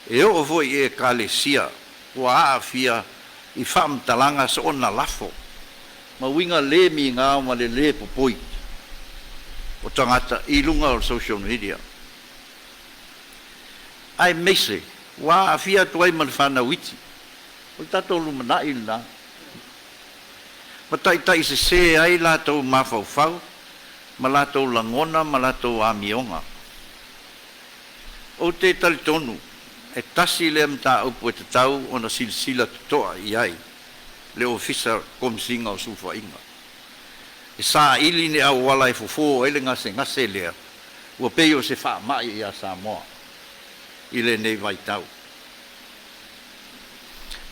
S5: e oo foi i Ekalesia ua aafia i faamatalaga soona lafo ma uiga le migao ma le lē popoi o tagata i luga o le social media. Aemaise ua aafia atu ai ma le fanau iti, o le tatou lumanai lena, ma taitaisesē ai latou mafaufau ma latou lagona ma latou amioga. Ou te talitonu e tasi lea mataupu e tatau ona silasila totoa i ai le Ofisa Komesina o Sulufaiga, e saili ni auala e fofo ai le gasegase lea ua pei o se faamai ia Samoa i lenei vaitau.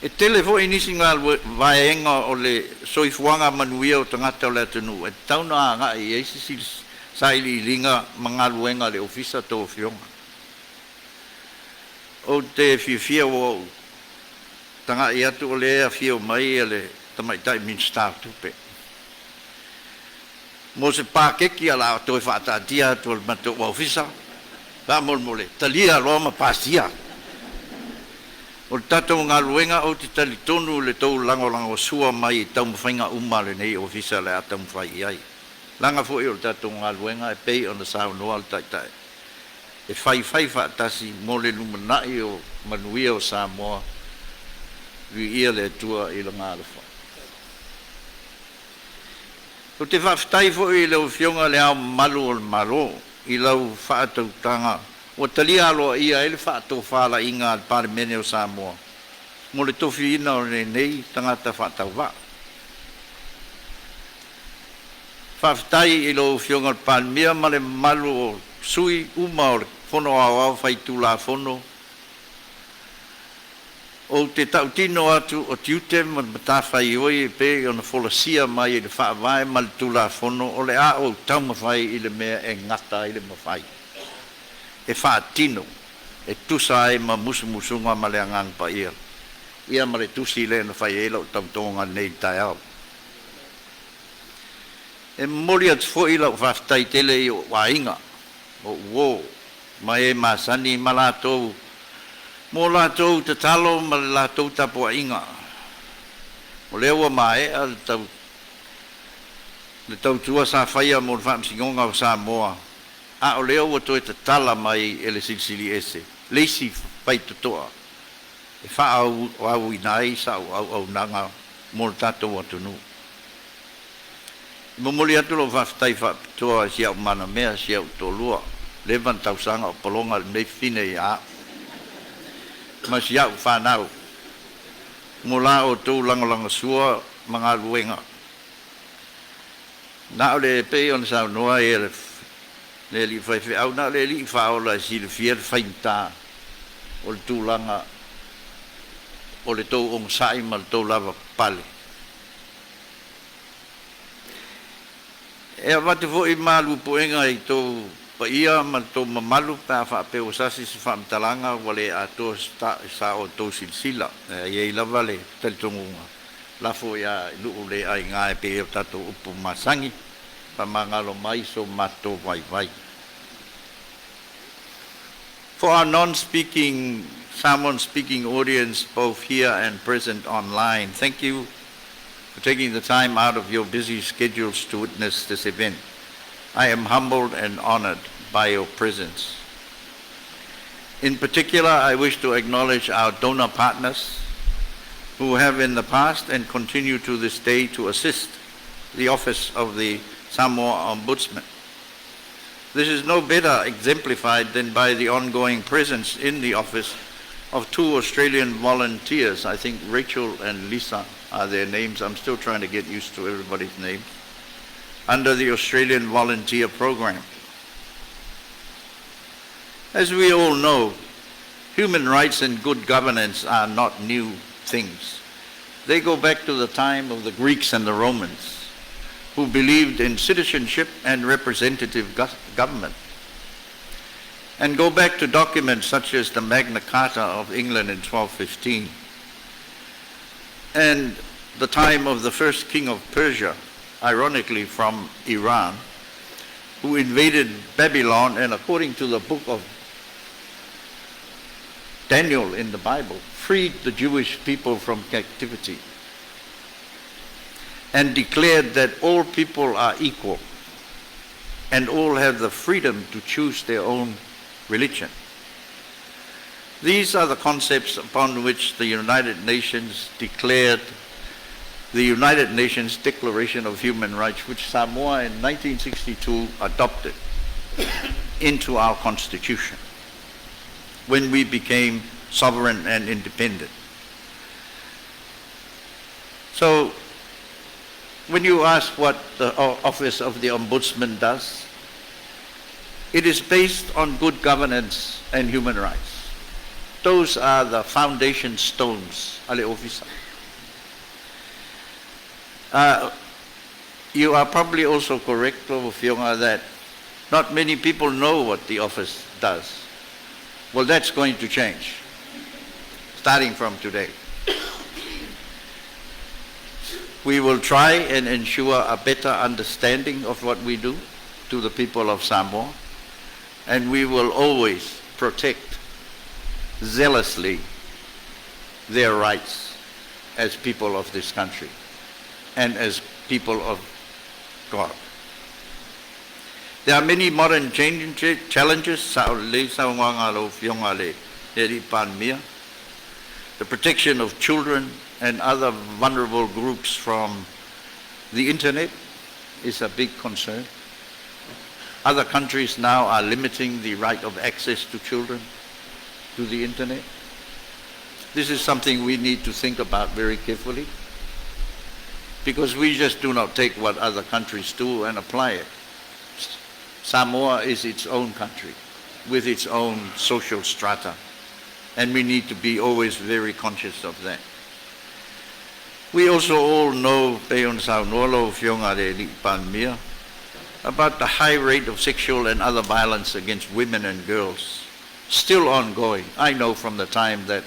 S5: E tele foi nisi vaega o le soifuaga manuia o tagata o le atunuu e tatau ona agai i ai se sailiiliga ma galuega a le Ofisa a tou Afioga. Ou te fiafia ua ou tagai atu o lea e afio mai le Tamaitai Minisita o Tupe mo se pakeki a o le a toe faataatia atu e le matou Ofisa, faamolemole talia loa ma pasia. O le tatou galuega ou te talitonu i le tou lagolagosua mai i taumafaiga uma a lenei Ofisa o le a taumafai i ai. Leaga foi o le tatou galuega e pei ona saunoa le Taitai, e faifai faatasi mo le lumanai o manuia o Samoa, viia le Atua i Lona alofa. Ou te faafetai foi i lau Afioga i Le Ao Mamalu o le Malo i lau faatautaga ua talia aloaia ai le faatofalaiga a le Palemene o Samoa mo le tofiina o lenei tagata faatauvaa. Faafetai i lau Afioga i le Palemia ma le mamalu o sui uma o le Fono Aoao Faitulafono. Ou te tautino atu o tiute ma matafaioi e pei ona folasia mai i le Faavae ma le Tulafono o le a ou taumafai i le mea e gata ai le mafai e faatino e tusa ai ma musumusuga ma le Agaga Paia ia ma le tusi lea na fai ai lau tautoga nei i le taeao. E momoli atu foi lau faafetai tele i ou aiga, o uō ma e masani ma latou mo latou tatalo ma le latou tapuaiga. O lea ua maea le tau le tautua sa faia mo le Faamasinoga o Samoa, a o lea ua toe tatala mai e le Silisili Ese le isi faitotoa e faaauauina ai sau auaunaga mo le tatou atunuu. E momoli atu lou faafetai faapitoa i si au manamea, si au toalua, leva ona tausaga o pologa lenei fine ia au, ma si au fanau, mo la outou lagolagosua ma galuega. Na o le pei ona saunoa ia le le alii faifeau, na o le Alii Faaola e silafia le faigata o le tulaga o le tou onosai ma le tou lavapapale. E avatu foi malu puega i tou paia ma le tou mamalu pe a faapea ua sasi se faamatalaga ua le atoa sa outou silasila. E i ai lava le talitonuga, lafo ia i nuu le aiga e pei o tatou upu masani, faamagalo mai so matou vaivai. For our non-speaking, Samoan-speaking audience, both here and present online, thank you for taking the time out of your busy schedules to witness this event. I am humbled and honored by your presence. In particular, I wish to acknowledge our donor partners who have in the past and continue to this day to assist the Office of the Samoa Ombudsman. This is no better exemplified than by the ongoing presence in the office of two Australian volunteers. I think Rachel and Lisa are their names. I'm still trying to get used to everybody's names. Under the Australian Volunteer Program. As we all know, human rights and good governance are not new things. They go back to the time of the Greeks and the Romans, who believed in citizenship and representative government, and go back to documents such as the Magna Carta of England in 1215 and the time of the first king of Persia, ironically from Iran, who invaded Babylon and, according to the book of Daniel in the Bible, freed the Jewish people from captivity and declared that all people are equal and all have the freedom to choose their own religion. These are the concepts upon which the United Nations declared the United Nations Declaration of Human Rights, which Samoa in 1962 adopted into our constitution when we became sovereign and independent. So, when you ask what the Office of the Ombudsman does, it is based on good governance and human rights. Those are the foundation stones, a le Ofisa. You are probably also correct, Afioga, that not many people know what the office does. Well, that's going to change, starting from today. We will try and ensure a better understanding of what we do to the people of Samoa, and we will always protect zealously their rights as people of this country and as people of God. There are many modern challenges, the protection of children and other vulnerable groups from the internet is a big concern. Other countries now are limiting the right of access to children to the internet. This is something we need to think about very carefully because we just do not take what other countries do and apply it. Samoa is its own country with its own social strata, and we need to be always very conscious of that. We also all know, about the high rate of sexual and other violence against women and girls, still ongoing. I know from the time that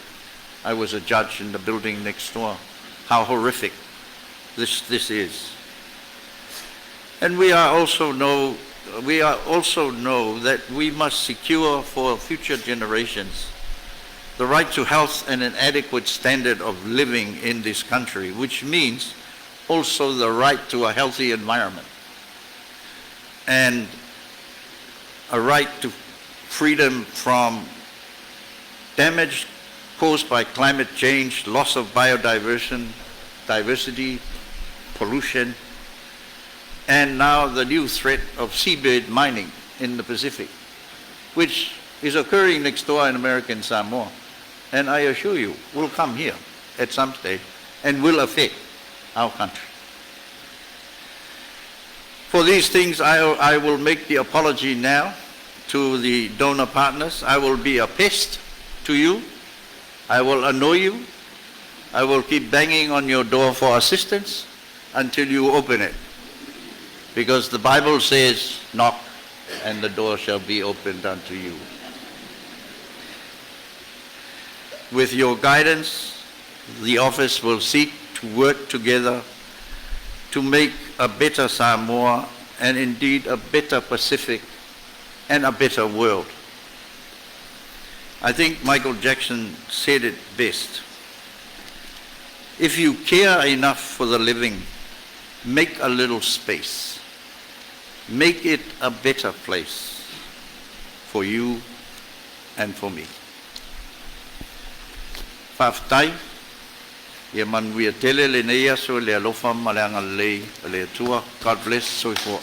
S5: I was a judge in the building next door how horrific this is. And we are also know we are also know that we must secure for future generations the right to health and an adequate standard of living in this country, which means also the right to a healthy environment and a right to freedom from damage caused by climate change, loss of biodiversity, pollution, and now the new threat of seabed mining in the Pacific, which is occurring next door in American Samoa. And I assure you, will come here at some stage and will affect our country. For these things, I will make the apology now to the donor partners. I will be a pest to you. I will annoy you. I will keep banging on your door for assistance until you open it. Because the Bible says, knock and the door shall be opened unto you. With your guidance, the office will seek to work together to make a better Samoa and indeed a better Pacific and a better world. I think Michael Jackson said it best. If you care enough for the living, make a little space. Make it a better place for you and for me. Faafetai, ia manuia tele lenei aso i le alofa ma le agalelei o le Atua. God bless. Soifua.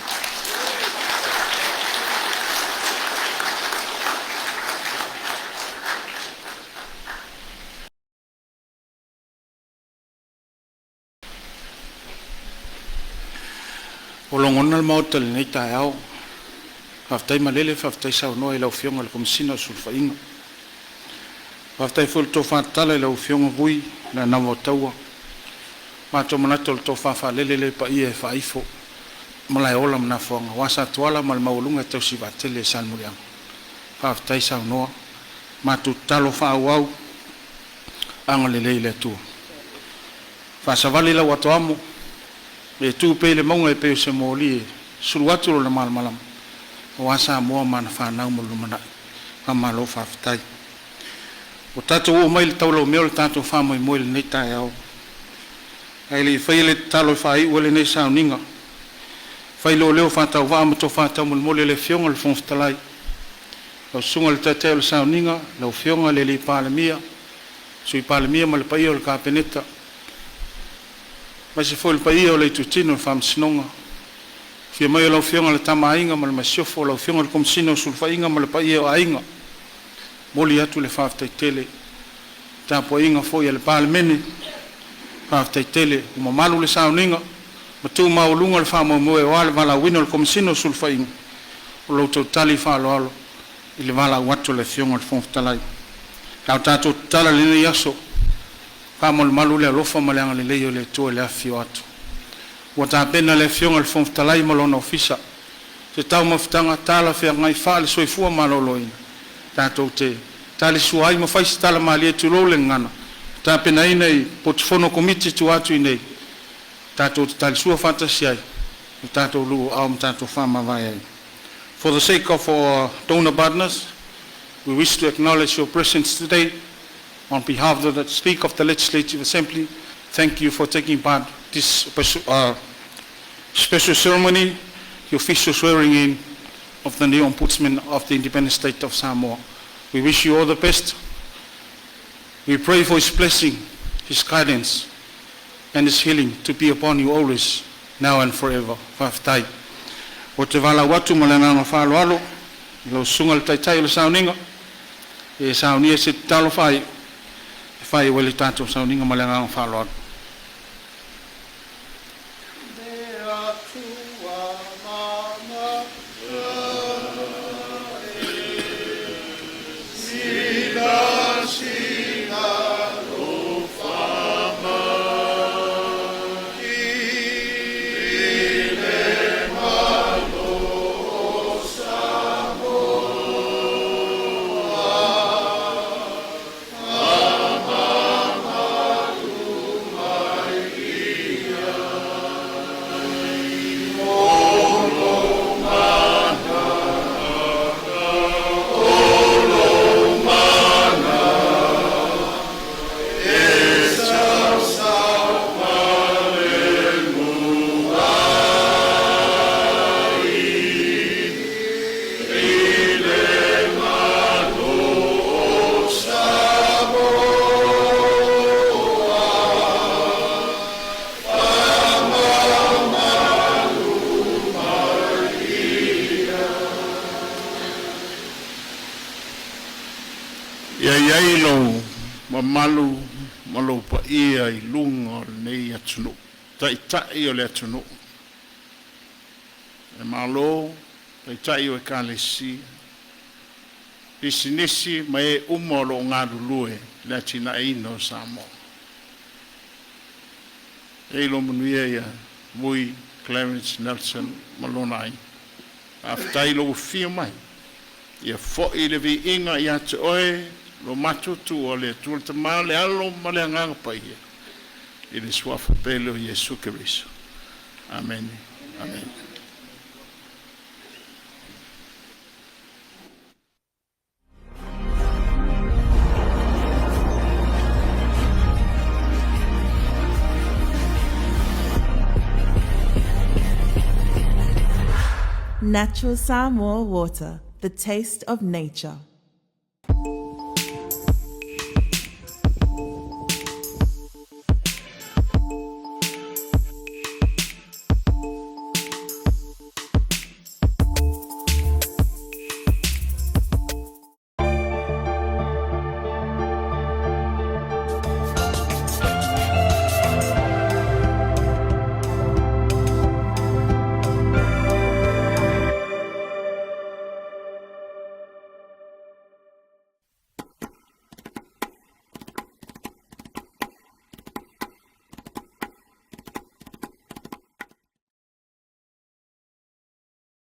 S2: Ua logona le Maota i lenei taeao, faafetai malele faafetai saunoa i lau Afioga i le Komesina o Sulufaiga. Faafetai foi i le tofa tatala i lau Afioga Vui le Anavao Ua matou manatu o le tofa faalele lea e paia e faaifo ma Malaeola ma Nafoaga aua Sa Tuala ma le maualuga e tausi vaatele e Salemuliaga. Faafetai saunoa, matou tatalo faaauau, agalelei le Atua. Faasavali lau ato amo e tu pea i le mauga e pei o se moli e sulu atu lona malamalama aua Samoa ma ana fanau mo le lumanai. Faamalo faafetai. Ua tatou oo mai i le taulaumea o le tatou faamoemoe i lenei taeao. Ae le i faia le tatalo e faaiu ai lenei sauniga, fai lea o leo faatauvaa ma tofa taumolimoli a le Afioga i le Fofoga Fetalai, lau Susuga i le Taitai o le Sauniga, lau Afioga i le Palemia, Sui Palemia ma le paia o le Kapeneta, aemaise foi le paia o le Itutino o le Faamasinoga, afio mai lau Afioga i le Tama a Aiga ma le Masiofo, lau Afioga i le Komesina o Sulufaiga ma le paia o Aiga. E momoli atu le faafetai tele i le tapuaiga foi a le Palemene, faafetai tele ua mamalu le sauniga ma tu maualuga le faamoemoe aua le valaauina o le Komesina o Sulufaiga, o lo outou tali faaaloalo i le valaau atu a le Afioga i le Fofoga Fetalai. A o tatou tatala i lenei aso, faamalumalu le alofa ma le agalelei o le Atua i le afifio atu. Ua tapena e le Afioga i le Fofoga Fetalai ma lona ofisa se taumafataga talafeagai faale-soifua maloloina tatou te talisua ai ma fai se tala malie tulou le gagana, ua tapenaina i potu fono a Komiti i tua atu i inei tatou te talisua faatasi ai ma tatou louaao ma tatou faamavae ai. For the sake of our donor partners, we wish to acknowledge your presence today. On behalf of the Speaker of the Legislative Assembly, thank you for taking part this special ceremony, the official swearing in of the new Ombudsman of the Independent State of Samoa. We wish you all the best. We pray for his blessing, his guidance, and his healing to be upon you always, now and forever. Faafetai. Ou te valaau atu ma le agaga faaaloalo, i lau susuga le taitai o le sauniga, e saunia se tatalo faaiu, e faaiu ai le tatou sauniga ma le agaga faaaloalo.
S3: Ia i ai lou mamalu ma lou paia i luga o lenei atunuu, taitai o le atunuu, le Malo, taitai o ekalesia, pisinisi ma e uma o loo galulue le atinaeina o Samoa. Ei lo manuia ia Vui Clarence Nelson ma lona aiga. Faafetai lou afio mai. Ia fo'i le viiga ia te oe lo matuatua le Atua le Tamā le Alo ma le Agaga Paia i le suafa pele o Iesu Keriso. Amene. Amene.
S1: Natural Samoa water, the taste of nature.